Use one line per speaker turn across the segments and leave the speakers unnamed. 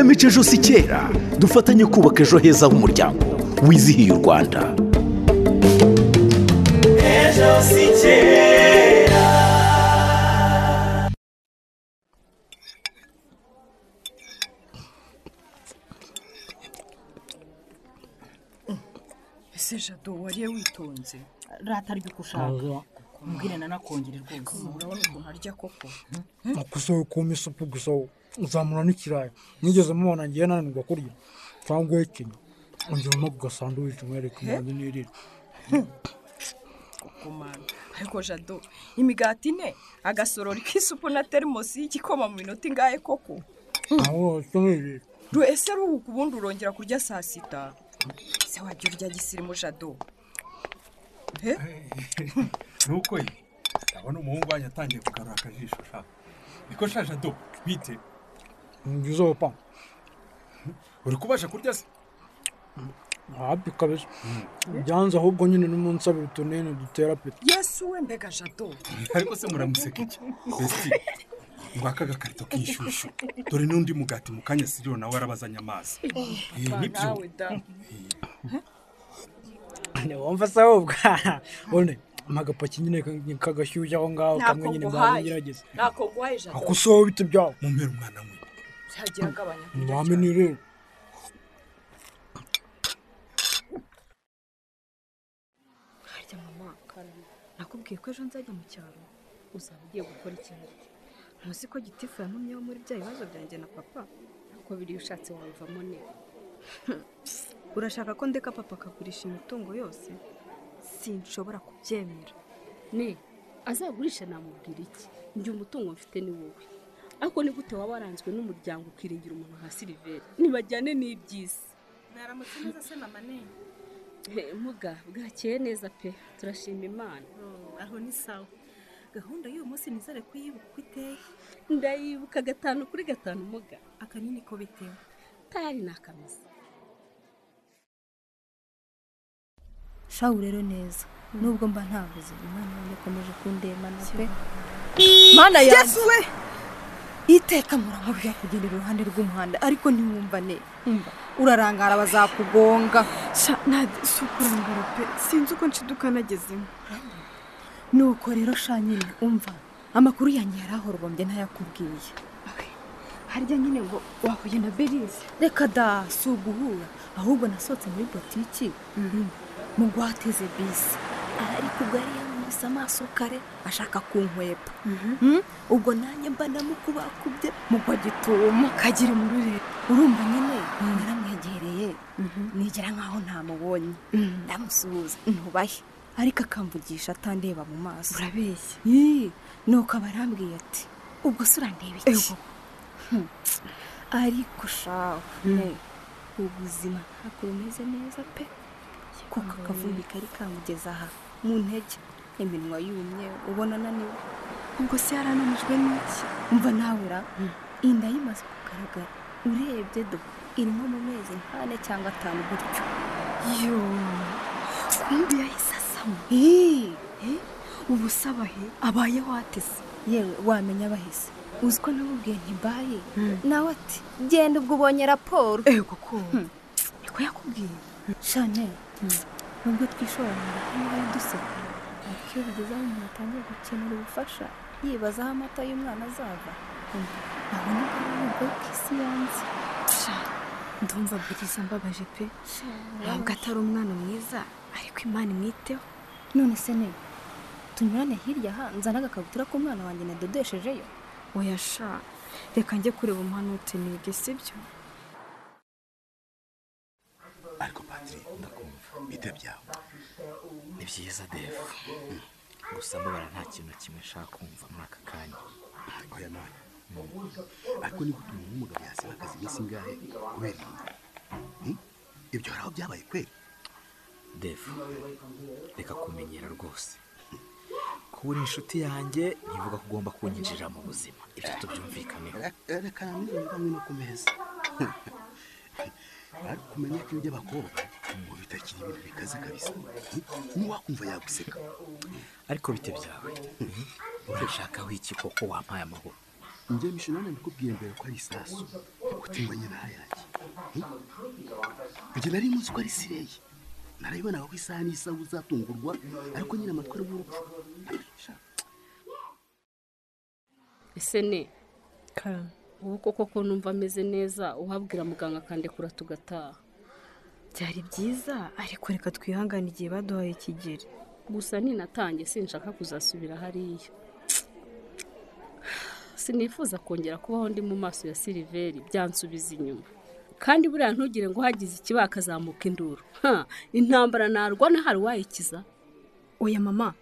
Ikinamico Ejo Si Kera, dufatanye kubaka ejo heza h'umuryango wizihiye u Rwanda.
Ejo si kera.
Ese Jado wariye witonze?
Rata arya uko ushaka. Mbwire nanakongere rwose.
Urabona ukuntu arya koko.
Nakusohoye kuma isupu gusa uzamura n'ikirayi. Nigeze mubona ngiye nananirwa kurya cyangwa guhekenya. Ongeramo ako gasanduwici mwereke umaze nirira.
Kumana. Ariko Jado, imigati ine, agasorori k'isupu na terimosi y'igikoma mu minota ingahe koko?
Aho nirira.
Ese ruhuka ubundi urongera kurya saa sita? Se wajya urya gisirimu Jado?
Nuko ye ndabona umuhungu wanjye atangiye kugarura akajisho sha. Niko sha Jado, bite?
Ngizo pa.
Uri kubasha kurya se?
Hapi kabisa. Byanze ahubwo nyine n'umunsabira utunini dutera peti.
Yesu we mbega Jado.
Ariko se muramuseka iki? Besti. Ngwaka agakarito k'ishyushyu. Dore n'undi mugati mu kanya Siriro nawe arabazanya amazi. Nibyo.
Wumva se ahubwo one amagapaki nyine kagashyushya aho ngaho kamwe nyine mbagerageza.
Ntako guhaye Jado.
Akusoho bite byawe?
Mumpera umwana we.
Yagiye agabanya.
Mwame nirira.
Harya mama, nakubwiye ko ejo nzajya mu cyaro. Uzaba ugiye gukora iki? Ntuzi ko gitifu yantumyeho muri bya bibazo byanjye na papa?
Uko biri ushatse wabivamo ne.
Urashaka ko ndeka papa akagurisha imitungo yose? Sinshobora kubyemera.
Ne, azagurisha namubwira iki? Njye umutungo mfite ni wowe. Ariko ni gute waba waranzwe n'umuryango ukiringira umuntu nka Silver? Nibajyane n'ibyisi.
Naramutse neza se mama ne?
Muga, bwakeye neza pe. Turashima Imana.
Aho ni sawa. Gahunda y'uyu munsi nizere kuyibuka uko iteye.
Ndayibuka 5 kuri 5 muga.
Akanini ko bitewe.
Tayari nakameze.
Shawu rero neza nubwo mba ntavuze umwana wanjye akomeje kundemana pe.
Mana yanjye.
Yesu we! Iteka muramubwira kugenda iruhande rw'umuhanda ariko ntiwumva ne. Umva urarangara bazakugonga.
Sha si ukurangara pe, sinzi uko nshiduka nagezemo.
Nuko rero sha nyine umva amakuru yanjye yarahorobombye ntayakubwiye.
Harya nyine ngo wahuye na Berize?
Reka da, si uguhura ahubwo nasohotse muri botiki mu gwateze bisi, ariko ubwo yari yankubise amaso kare ashaka kunkweba. Ubwo nanjye mba namukubakubye mugwa gitumo
kagira umurure.
Urumva nyine naramwegereye nigera nkaho ntamubonye, ndamusuhuza ntubahe, ariko akamvugisha atandeba mu maso.
Urabeshya?
Nuko aba arambwiye ati ubwo se urandeba iki? Ariko shawe ubuzima ntabwo bumeze neza pe, kuko akavumbi kari kamugeza aha mu ntege, iminwa yumye ubona ananiwe.
Ubwo se yarananijwe n'iki?
Umva nawe ra, inda yimaze kugaragara urebye do iri nko mu mezi 4 cyangwa 5 gutyo.
Yo, kumbi yahise asama. Ubu sabahe abayeho atese?
Yewe wamenya abahise. Uzi ko namubwiye ntibaye nawe ati genda ubwo ubonye raporo.
Ego ko niko yakubwiye?
Shane nubwo twishora mu duseka, ariko iyo bigeze aho umuntu atangiye gukenera ubufasha yibaza aho amata y'umwana azava, aho nibwo ubwo bw'isi yanze.
Ndumva Beriza mbabaje pe, ntabwo atari umwana mwiza ariko Imana imwiteho.
None se ne tunyurane hirya aha nzana agakabutura k'umwana wanjye nadodeshejeyo?
Oya sha, reka njye kureba umuhanutse nige sibyo?
Ariko Patrick ndakumva bite byawe?
Ni byiza Dev. Gusa mbabara nta kintu kimwe nshaka kumva muri aka kanya.
Oya mana. Ariko ni gute umuntu w'umugabo yasiba akazi iminsi ingahe kubera ibintu? Ibyo hari aho byabaye kweri?
Dev, reka kumenyera rwose. Kuba uri inshuti yanjye ntivuga ko ugomba kunyinjirira mu buzima. Ibyo tubyumvikaneho.
Reka namwe no ku meza. Ariko kumenya ko ibyo abakobwa ngo bitakiri ibintu bikaze kabisa. N'uwakumva yaguseka.
Ariko bite byawe? Urashakaho iki koko wampaye amahoro?
Njye mishinane ndikubwiye mbere ko ari isasu. Utingwa nyina yanjye. Njye nari muzi ko ari sireyi. Narayibonaga ko isaha n'isaha uzatungurwa, ariko nyine amatwi ari urupfu.
Ese ne ubu koko ko numva ameze neza, uhabwira muganga akandekura tugataha.
Byari byiza, ariko reka twihangane igihe baduhaye ikigeri.
Gusa ninatange sinshaka kuzasubira hariya. Sinifuza kongera kubaho ndi mu maso ya Siliveri, byansubiza inyuma. Kandi buriya ntugire ngo hagize ikibaka zamuka induru. Intambara narwana hari wayikiza.
Oya mama,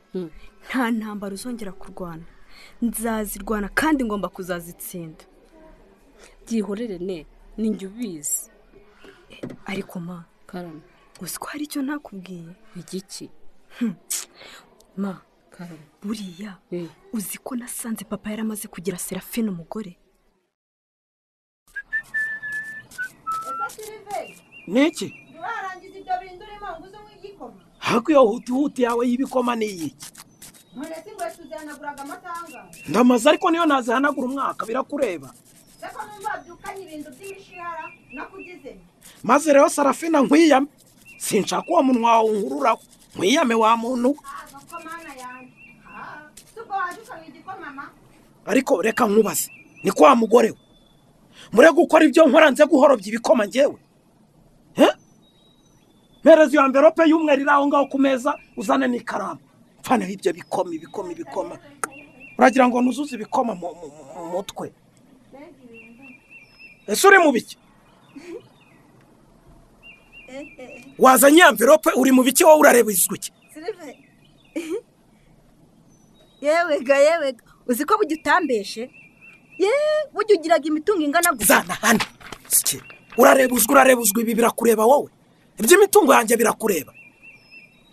nta ntambara uzongera kurwana. Nzazirwana kandi ngomba kuzazitsinda.
Byihorere ne, ninjye ubizi.
Ariko ma,
Karame,
uzi ko hari icyo ntakubwiye?
Igiki?
Ma,
Karame,
buriya uzi ko nasanze papa yaramaze kugira Serafine umugore?
Niki?
Warangiza ibyo bintu urimo ngo uze igikoma.
Hako iyo huti huti yawe y'ibikoma ni iki?
None se ngo tuzihanaguraga amatanga?
Ndamaze ariko niyo nazihanagura umwaka birakureba.
Seko numva byukanye ibintu by'imishihara nakugize.
Maze rero Sarafina nkwiyame. Sinshaka uwo munwa wawe unkururaho. Nkwiyame wa muntu.
Ko mana yanjye. Subwo waje ukanywa igikoma ma?
Ariko reka nkubaze. Ni kwa mugore we. Mure gukora ibyo nkora nze guhorobya ibikoma njyewe. Mpereza iyo envelope y'umweru iri aho ngaho ku meza uzane n'ikaramu. Mfaneho ibyo bikoma ibikoma ibikoma. Uragira ngo nuzuze ibikoma mu mutwe. Ese uri mu biki? Wazanye envelope uri mu biki wowe urareba izwi iki?
Yewe ga yewe, uzi ko bujya utambeshe? Ye, bujya ugiraga imitungo ingana gusa.
Zana hano. Urareba uzwi urareba uzwi ibi birakureba wowe. Iby'imitungo yanjye birakureba.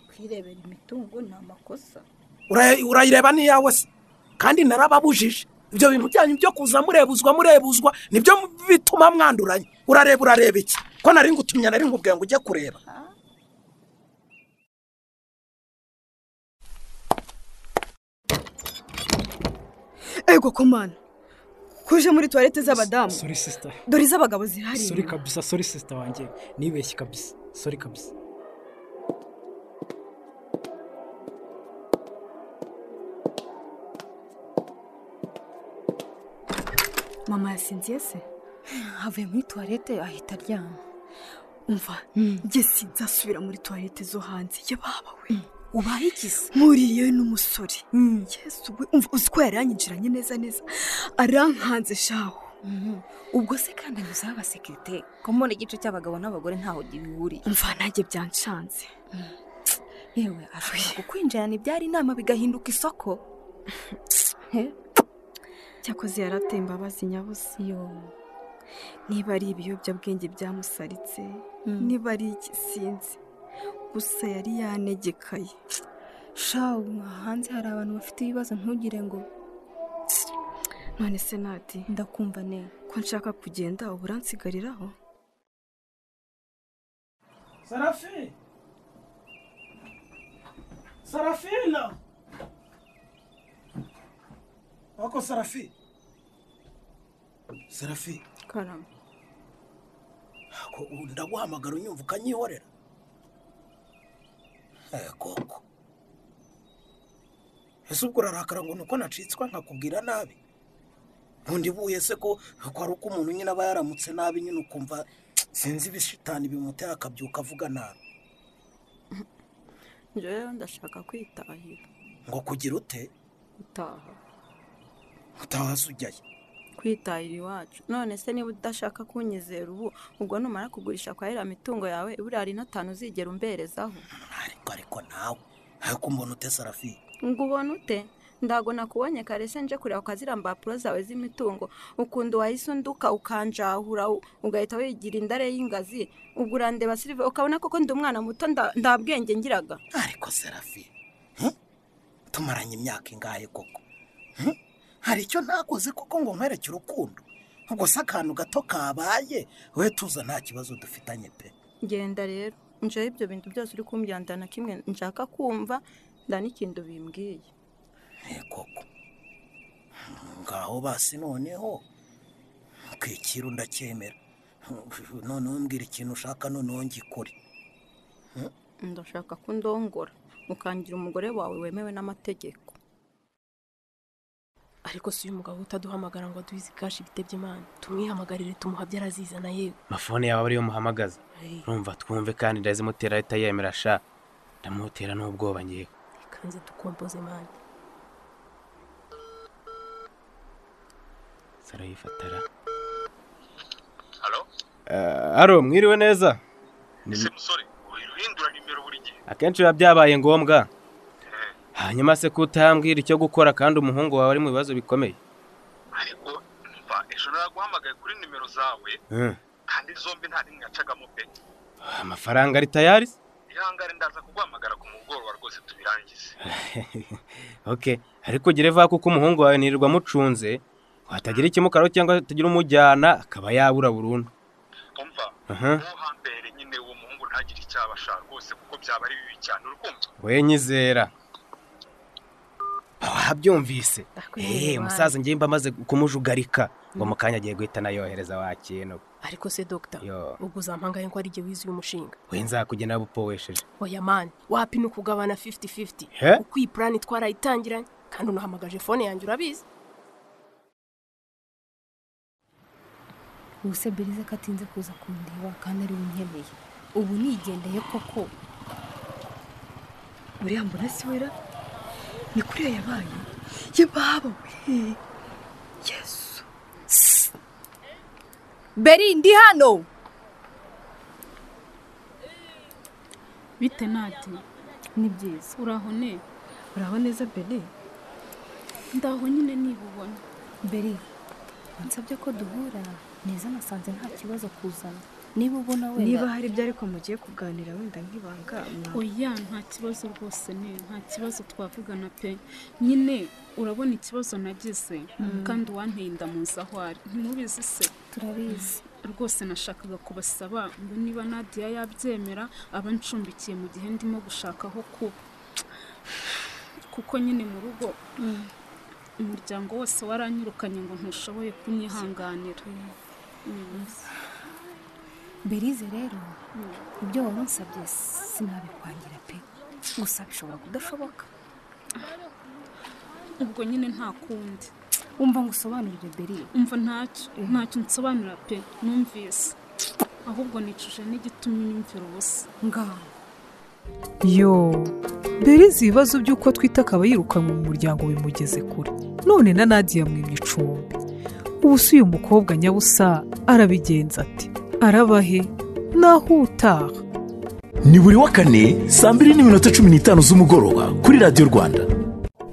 Kwirebera imitungo ni amakosa.
Urayireba ni yawe se? Kandi narababujije. Ibyo bintu byanyu byo kuza murebuzwa murebuzwa nibyo bituma mwanduranye. Urareba urareba iki? Ko nari ngutumye nari nkubwiye ngo ujye kureba.
Ego komana. Kuje muri toilette z'abadamu.
Sorry sister.
Dore iz'abagabo zihari.
Sorry kabisa, sorry sister wanjye. Nibeshye kabisa. Sorry kabisa.
Mama yasinziye se?
Avuye muri toilette ahita aryama.
Umva, njye sinzasubira muri toilette zo hanze. Ye baba we.
Ubaye iki se?
Mpuriye n'umusore. Yesu we, umva uzi ko yari yanyinjiranye neza neza. Arankanze shaho.
Ubwo se kandi anyuzeho abasekirite ko mbona igice cy'abagabo n'abagore ntaho gihuriye.
Umva nanjye byancanze.
Yewe ashobora kukwinjirana ibyari inama bigahinduka isoko.
Cyakoze yarateye imbabazi nyabusa.
Yo.
Niba ari ibiyobyabwenge byamusaritse, niba ari iki sinzi. Gusa yari yanegekaye.
Shawu, hanze hari abantu bafite ibibazo ntugire ngo.
None se Nadi,
ndakumva ne.
Ko nshaka kugenda uburansigariraho?
Sarafi. Sarafina. Wako Sarafi. Sarafi.
Karame.
Ko ndaguhamagara unyumva ukanyihorera. Koko. Ese ubwo urarakara ngo nuko nacitswa nkakubwira nabi? Undi buye se ko ari uko umuntu nyine aba yaramutse nabi nyine ukumva sinzi ibishitani bimutera akabyuka avuga nabi.
Njyewe ndashaka kwitahira.
Ngo kugira ute?
Gutaha.
Gutaha se ujyayo?
Kwitahira iwacu. None se niba udashaka kunyizera ubu, ubwo numara kugurisha kwa iriya mitungo yawe buriya hari n'atanu uzigera umberezaho.
Ariko nawe, ariko mbona ute Sarafi?
Ngo ubona ute? Ndago nakubonye kare se nje kureba ukazira mbapuro zawe z'imitungo, ukunda wahise unduka ukanjahura ugahita wigira indare y'ingazi, ubwo urandeba Silve ukabona koko ndi umwana muto ndabwenge ngiraga.
Ariko Sarafi, tumaranye imyaka ingahe koko? Hari icyo ntakoze koko ngo nkwereke urukundo? Ubwo se akantu gato kabaye, we tuza nta kibazo dufitanye pe.
Genda rero, nje ibyo bintu byose uri kumbwira ndana kimwe nshaka kumva nda n'ikintu bimbwiye.
Koko. Ngaho basi noneho Ikiru ndacyemera. Noneho mbwira ikintu ushaka noneho ngikore.
Ndashaka ko undongora ukangira umugore wawe wemewe n'amategeko.
Ariko si uyu mugabo utaduhamagara ngo aduhe izi kashi bitebye Imana, tumwihamagarire tumuhabye arazizana yewe.
Mafone yawe ariyo muhamagaza. Urumva twumve kandi ndazimutera ahita yemera sha. Ndamutera n'ubwoba ngiye.
Kanze dukompoze Imana.
Sarayifatara. Halo? Aro mwiriwe neza.
Ese musore, uhindura nimero buri gihe.
Akenshi biba byabaye ngombwa. Hanyuma se kutambwira icyo gukora kandi umuhungu wawe ari mu bibazo bikomeye.
Ariko mva ejo naraguhamagaye kuri nimero zawe kandi zombi nta nimwe yacagamo pe.
Amafaranga ari tayari?
Ihangare ndaza kuguhamagara ku mugoroba rwose tubirangize.
Okay, ariko gire va kuko umuhungu wawe nirirwa mucunze, watagira ikimukaro cyangwa atagira umujyana akaba yabura burundu.
Umva, uhambere nyine uwo muhungu ntagire icyabasha rwose kuko byaba ari bibi cyane urukumva.
We nyizera. Wabyumvise. Musaza ngiye mba maze kumujugarika ngo mukanya agiye guhita nayohereza wa kintu.
Ariko se doctor, ubwo uzampangaye ko ari igihe wize uyu mushinga.
We nzakugena bupowesheje.
Oya man, wapi nukugabana 50-50. Uko iyi plan twarayitangiranye kandi unahamagaje phone yanjye urabizi.
Ubuse Berize katinze kuza kundeba kandi ari unkeneye. Ubu nigendeye koko.
Uriya mbona si wera? Ni kuriya yabaye. Ye baba we. Yesu.
Beri ndi hano.
Bite Nadi?
Ni byiza.
Uraho ne?
Uraho neza Beri?
Ndaho nyine nibubona.
Beri, wansabye ko duhura neza nasanze nta kibazo kuzana. Niba ubona wenda
niba hari ibyo ariko mugiye kuganira wenda nk'ibanga.
Oya nta kibazo rwose ne, nta kibazo twavugana pe. Nyine urabona ikibazo nagize kandi uwanteye inda muzi aho ari. Ntimubizi se?
Turabizi.
Rwose nashakaga kubasaba ngo niba Nadia yabyemera aba ncumbikiye mu gihe ndimo gushaka aho kuba. Kuko nyine mu rugo umuryango wose waranyirukanye ngo ntushoboye kunyihanganira.
Berize rero ibyo wansabye sinabikwangira pe, gusa bishobora kudashoboka.
Ubwo nyine nta kundi.
Umva ngo usobanurire Beri.
Umva ntacyo nsobanura pe, numvise. Ahubwo nicuje n'igitumye unyumvira ubusa.
Ngaho.
Yo, Berize ibibazo by'uko twita akaba yirukanwe mu muryango bimugeze kure. None na Nadia mwimye icumbi. Ubu si uyu mukobwa nyabusa arabigenza ati arabahe naho utaha.
Ni buri wa kane 2:15 z'umugoroba kuri Radio Rwanda.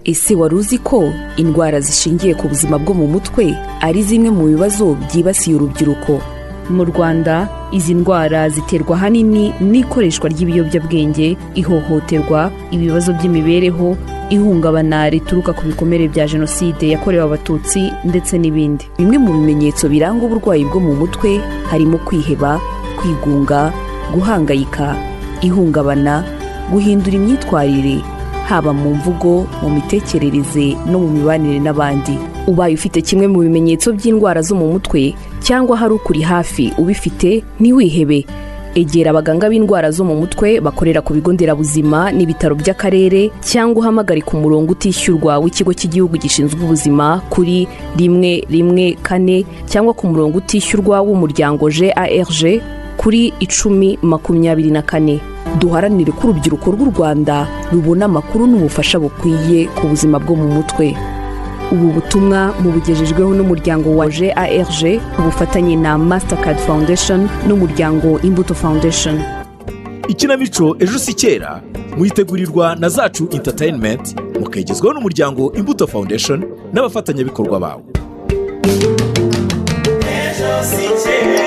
Ese wari uzi ko indwara zishingiye ku buzima bwo mu mutwe ari zimwe mu bibazo byibasiye urubyiruko? Mu Rwanda izi ndwara ziterwa ahanini n'ikoreshwa ry'ibiyobyabwenge, ihohoterwa, ibibazo by'imibereho, ihungabana rituruka ku bikomere bya jenoside yakorewe Abatutsi ndetse n'ibindi. Bimwe mu bimenyetso biranga uburwayi bwo mu mutwe harimo kwiheba, kwigunga, guhangayika, ihungabana, guhindura imyitwarire haba mu mvugo, mu mitekerereze no mu mibanire n'abandi. Ubaye ufite kimwe mu bimenyetso by'indwara zo mu mutwe cyangwa hari ukuri hafi ubifite, ntiwihebe. Egera abaganga b'indwara zo mu mutwe bakorera ku bigo nderabuzima n'ibitaro by'akarere cyangwa uhamagare ku murongo utishyurwa w'ikigo cy'igihugu gishinzwe ubuzima kuri 114 cyangwa ku murongo utishyurwa w'umuryango GARG kuri 1024. Duharanire ko urubyiruko rw'u Rwanda rubona amakuru n'ubufasha bukwiye ku buzima bwo mu mutwe. Ubu butumwa mubugejejweho n'umuryango wa GARG ubufatanye na Mastercard Foundation n'umuryango Imbuto Foundation.
Ikinamico Ejo si kera muyitegurirwa na Zacu Entertainment, mukayigezwaho n'umuryango Imbuto Foundation n'abafatanyabikorwa bawo.
Ejo si kera.